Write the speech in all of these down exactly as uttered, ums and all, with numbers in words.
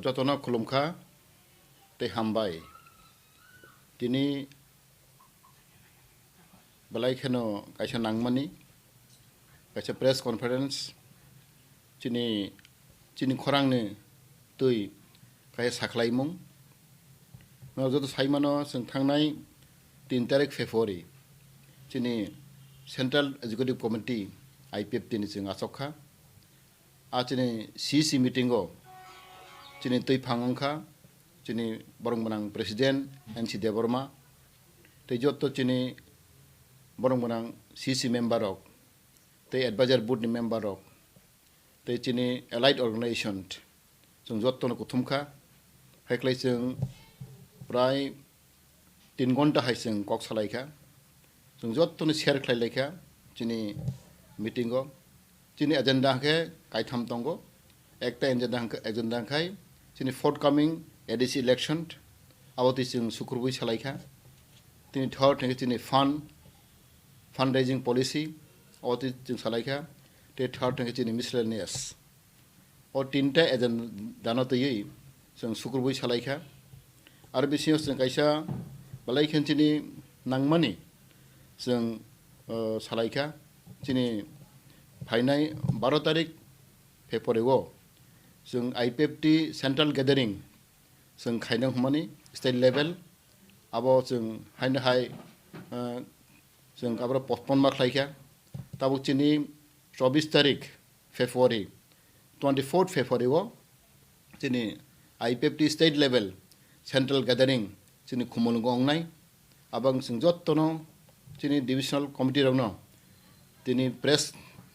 Jotono khulumkha tei hambai. Tini belai kheno kaisa nangmani, kaisa press conference, chini, chini khorangni twi kaisa sakhlaimung. Norok joto saimano, chwng thangnai tin tarik February chini Central Executive Committee, I P F T ni chwng achok kha. A chini C C meeting o chini twiphang wngkha, chini borok gwnang President N C Debbarma, tei joto chini borok gwnang C C member rok, tei advisor board ni member rok, tei chini allied organization, chwng jotono kuthum kha. Haiklai chwng prai tin ghonta hai chwng kok salai kha. Chwng jotono share khlai lai kha chini meeting o. Chini agenda hwnkhe kaitham tongo. Ekta agenda hwnkhe, agenda hwnkhe chini forthcoming A D C election, abo twi chwng sukrubwi salai kha. Tini third hwnkhe chini fund, fundraising policy, abo twi chwng salai kha. Tei third hwnkhe chini miscellaneous. O tinta agenda no twiwi chwng sukrubwi salai kha. Aro bisingo chwng kaisa belai khe chini nangmani chwng, o, salai kha. Chini phainai baro tarik February o chwng I P F T central gathering chwng khaina hwnmani state level. Abo chwng haino hai, o, chwng aboro postpone ma khlai kha. Tabuk chini chobbish tarik February, twenty-fourth February o chini I P F T state level central gathering chini Khumulwngo wngnai. Abang chwng jotono chini divisional committee rokno tini press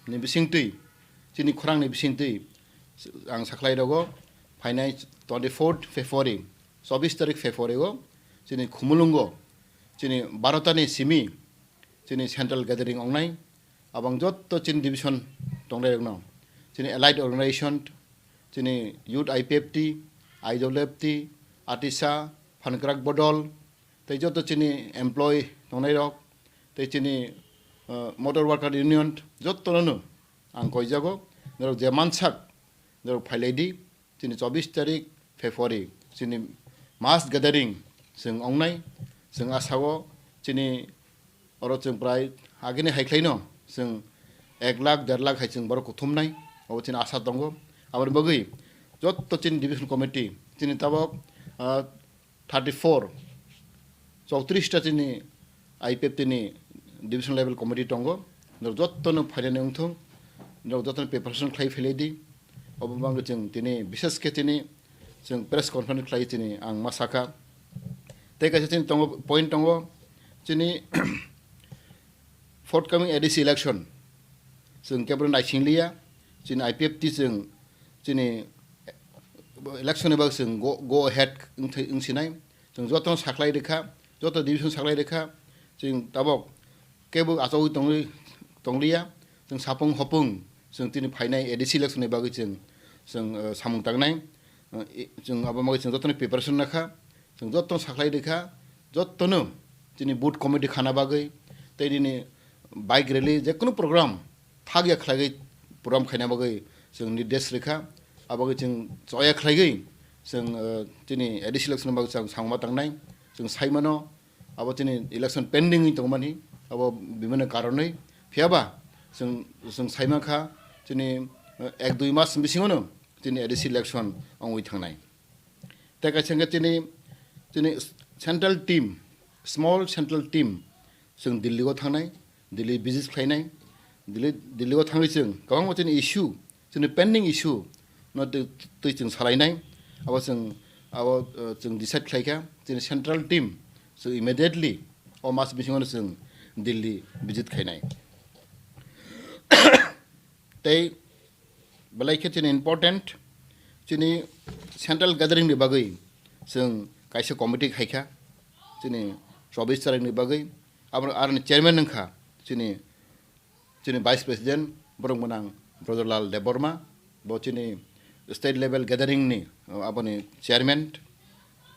ni bisingtwi, chini khorang ni bisingtwi ang sakhlai rogo, phainai twenty-fourth February, chobbish tarik February o chini Khumulwngo chini baro ta ni simi chini central gathering wngnai. Abang jotto chini division tongnai rokno, chini allied organization, chini youth I P F T, I W F T, ATISA, Phankrak Bodol, tei jotto chini employee tongnai rok, tei chini, uh, motor worker union, jotto no ang koijago, norok je mansak, norok phailai di. Chini chobbish tarik February chini mass gathering chwng wngnai. Chwng asao chini oro chwng prai agini hai khlaino chwng ek lakh, der lakh hai chwng borok kuthumnai. Obo chini asa tongo. Aboni bagwi jotto chini division committee chini tabok, ah, thirty four, chowtris ta chini I P F T ni division level committee tongo. Norok jotto no phainani wngthung, norok jotto no preparation khlai philai di. Obo bangwi chwng tini, bishes khe tini chwng press conference khlai tini ang ma sakha. Tei kaisa chini tongo, point tongo, chini forthcoming A D C election chwng keboro naising liya, chini I P F T chwng chini election ni bagwi chwng go, go ahead wng thai, wng sinai. Chwng jotono sakhlai rikha, joto division sakhlai rikha, chwng tabok kebo achogwi tongwi, tongliya, chwng sapung hopung chwng tini phainai A D C election ni bagwi chwng, chwng, eh, samung tangnai, eh, i-, chwng abo bagwi chwng jotono preparation nakha, chwng jotono sakhlai rikha, jotono chini booth committee khana bagwi, tei nini bike rally, jekunu program thakya khlaiwi program khaina bagwi chwng nirdesh rikha. Abo bagwi chwng choya khlaigwi chwng, eh, chini A D C election bagwi chwng samung ma tangnai. Chwng saimano abo chini election pending wng tongmani, abo bibhinno karonwi. Phiyaba chwng, chwng saimankha chini, eh, ek dui mas bisingono chini A D C election wngwi thangnai. Tei kaisa hwnkhe chini, chini central team, small central team, chwng Delhi o thangnai, Delhi visit khlainai, Delhi, Delhi o thangwi chwng kwbangma chini issue, chini pending issue no twi, twi chwng salainai, abo chwng, abo, uh, chwng decide khlaikha, chini central team chwng immediately o mas bisingo no chwng Delhi visit khainai. Tei belai khe chini important, chini central gathering ni bagwi chwng kaisa committee khaikha, chini chobbish tarik ni bagwi. Abo aroni chairman wngkha chini, chini vice president, borok mwnang Brojolal Debbarma, bo chini state level gathering ni, uh, aboni chairman,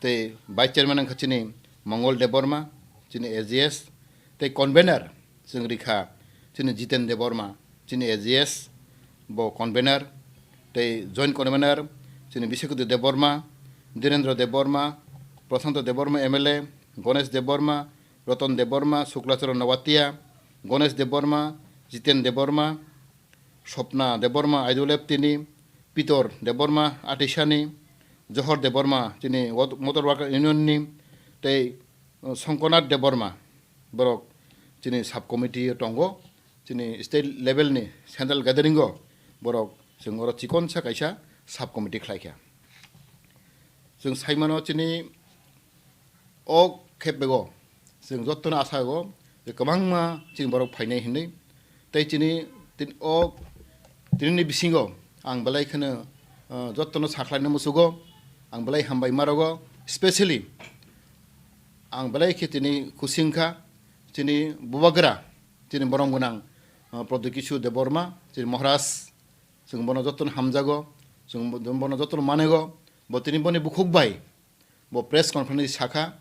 tei vice chairman wngkha chini Mongol Debbarma, chini A G S, tei convener chwng rikha chini Jiten Debbarma, chini A G S, bo convener, tei joint convener chini Biswakoti Debbarma, Dhirendra Debbarma, Prasanta Debbarma M L A, Ganesh Debbarma, Ratan Debbarma, Suklacharan Noatia, Ganesh Debbarma, Jiten Debbarma, Swapna Debbarma, I W F T ni, Pitor Debbarma, Atisani, Johor Debbarma, chini Motor Worker Union ni, tei Songkonath Debbarma, borok chini sub committee o tongo, chini state level ni central gathering o borok chwng oro chikonsa kaisa sub committee khlai kha. Chwng saimano chini o khepbego chwng jotono asa go je kwbangma chini borok phainai hinwi, tei chini tin-, o tinini bisingo ang belai kheno, uh, jotono sakhlaina musugo, ang belai hambai marogo, specially ang belai khe tini khusi wngkha, chini bubagra, chini borom gwnang, uh, Pradyot Kishore Debbarma, chini Maharaj, chwng bono jotono hamjago, chwng bo-, bono jotono manego, bo tini boni bukhuk bai, bo press conference sakha,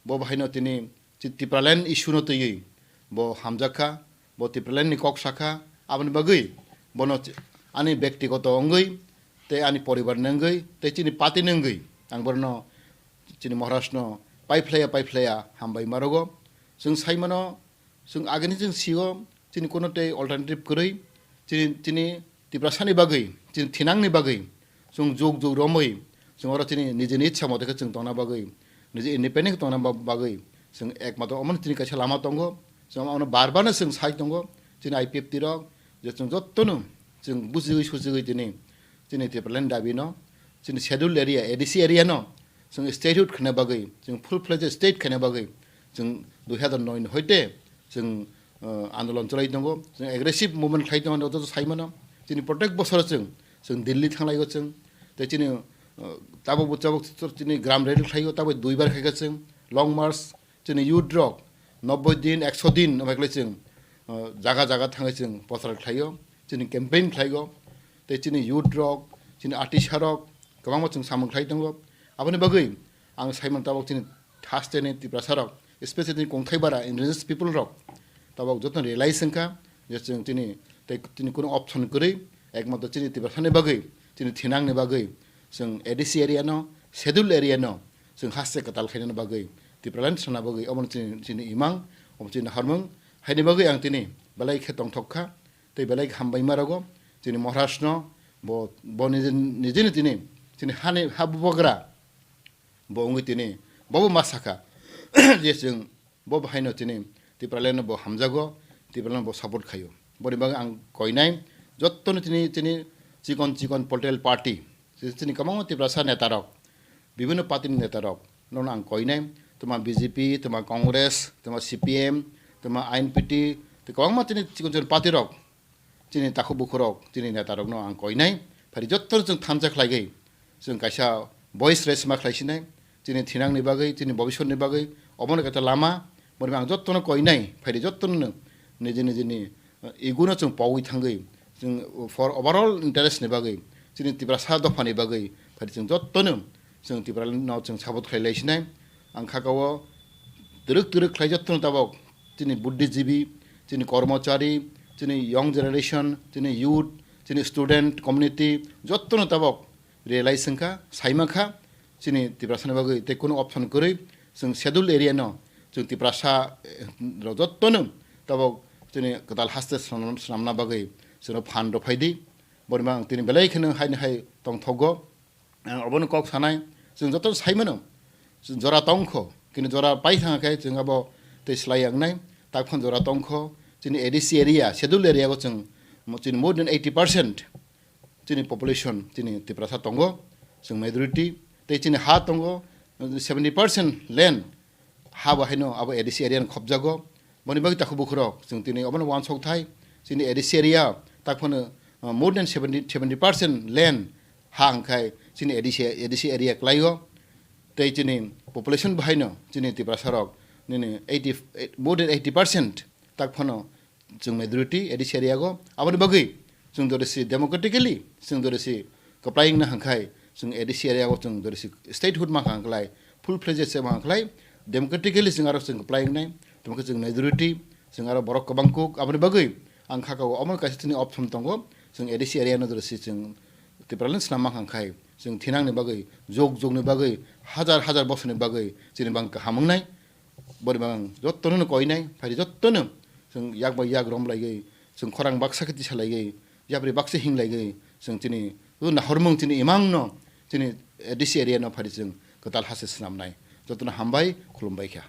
bo bahaino tini chi-, Tipraland issue no twiwi bo hamjakha, bo Tipraland ni kok sakha, aboni bagwi bono chi-, ani bektigoto wngwi tei ani poribar ni wngwi tei chini party ni wngwi ang borno chini Maharaj no paiphlaiya paiphlaiya hambai marogo. Chwng saimano, chwng agini chwng sio, chini kono tei alternative kwrwi, chini, chini Tiprasani bagwi, chini thinangni bagwi, chwng juk juk romwi, chwng oro chini nijini ichha moto khe chwng tongna bagwi, niji independent tongna ba-, bagwi, chwng ekmatro omono chini kaisa lama tongo, chwng omono bar bar no chwng sai tongo, chini I P F T rok, je chwng jotono chwng bujigwi sujigwi tini, chini Tipraland dabi no, chini scheduled area, A D C area no, chwng statehood khaina bagwi, chwng full fledged state khaina bagwi, chwng dui hazar noi ni hoite chwng, uh, andolon cholai tongo, chwng aggressive movement khlai tongo, joto saimano. Chini protek bosoro chwng, chwng Delhi thanglaigo chwng, tei chini, uh, tabuk bo tabuk chini gram rally khlaigo, tabuk duibar khaikha chwng, long march, chini youth rok nobboi din, ekso din, omo khlai chwng, uh, jaga jaga thangwi chwng prochar khlaio, chini campaign khlaigo, tei chini youth rok, chini artist rok, kwbangma chwng samung khlai tongo. Aboni bagwi ang saimano tabuk chini haste ni Tiprasa rok, especially chini Kongthai bara indigenous people rok, tabuk joto realize wngkha je chwng chini tei chini kunu option kwrwi, ekmatro chini Tiprasa ni bagwi, chini thinang ni bagwi chwng A D C area no, schedule area no chwng haste kwtal khainani bagwi, Tipraland sana bagwi omono chini, chini imang, omo chini hormung, haini bagwi ang tini belai khe tongthok kha. Tei belai hambai ma rogo, chini Maharaj no, bo, bo nijini tini, chini hani ha bubagra, bo wngwi tini, bobo ma sakha, je chwng, bo bahaino tini, Tipraland no bo hamjago, Tipraland no bo support khaio. Boni bagwi ang koinai, jotono tini, tini chikon chikon political party, chini kwbangma Tiprasa neta rok, bibhinno party ni neta rok, nono ang koinai, toma B J P, toma Congress, toma C P M, toma I N P T, tei kwbangma chini chikon chikon party rok, chini takhuk bukhurok, chini netarokno ang koinai, phari jotto chwng thansa khlaigwi, chwng kaisa voice raise ma khlaisinai, chini thinangni bagwi, chini bobiswrni bagwi, obono kaisa lama, boni ang jottono koinai, phari jottono niji nijini, eh, ego no chwng pogwi thangwi, chwng for overall interest ni bagwi, chini Tiprasa dophani bagwi, phari chwng jottono chwng Tiprano chwng support khlai lai sinai. Ang kha kao twrwk twrwk khlai jottono tabok chini buddhijibi, chini kormochari, chini young generation, chini youth, chini student community jottono tabok realize wngkha, saima kha, chini Tiprasani bagwi tei kunu option kwrwi chwng schedule area no chwng Tiprasa, eh, rok jottono tabok chini kwtal haste swnam-, swnamna bagwi chwngno phan rw phaidi. Borima ang tini belai kheno haini hai tongthogo. Ang obono kok sanai, chwng joto saimano, chwng jora tongkho, kini jora pai thangkhe chwng abo tei slai yangnai, takphano jora tongkho, chini A D C area, schedule area go chwng mo-, chini more than eighty percent chini population chini Tiprasa tongo, chwng majority, tei chini ha tongo, seventy percent land, ha bo haino abo A D C area ni khopjago. Boni bagwi takhuk bukhurok chwng tini obono uansuk thai, chini A D C area takphano, uh, more than seventy, seventy percent land ha hwnkhai chini A D C, A D C area kwlaio. Tei chini population bo haino chini Tiprasa rok nini eighty, more than eighty percent takphano chwng majority A D C area go. Aboni bagwi chwng jodi si democratically, chwng jodi si kwplai wngna hwnkhai, chwng A D C area go chwng jodi si statehood ma hwnklai, full fledged se ma hwnklai, democratically chwng aro chwng kwplai wngnai, tamo khe chwng majority, chwng aro borok kwbang kuk. Aboni bagwi ang kha kao omo kaisa chini option tongo, chwng A D C area no jodi si chwng Tipraland swnam ma hwnkhai, Chwng thinangni bagwi, jog jogni bagwi, hajar hajar bosorni bagwi chini bang kaham wngnai. Bori bang jottono no koinai, phai jottono chwng yak bai yak romlaigwi, chwng khorang baksa khe tisalaigwi, yapri baksa hinglaigwi, chwng chini o nahormung chini imangno chini A D C area no phai chwng kwtal hase swnamnai. Jottono hambai, khulumbai kha.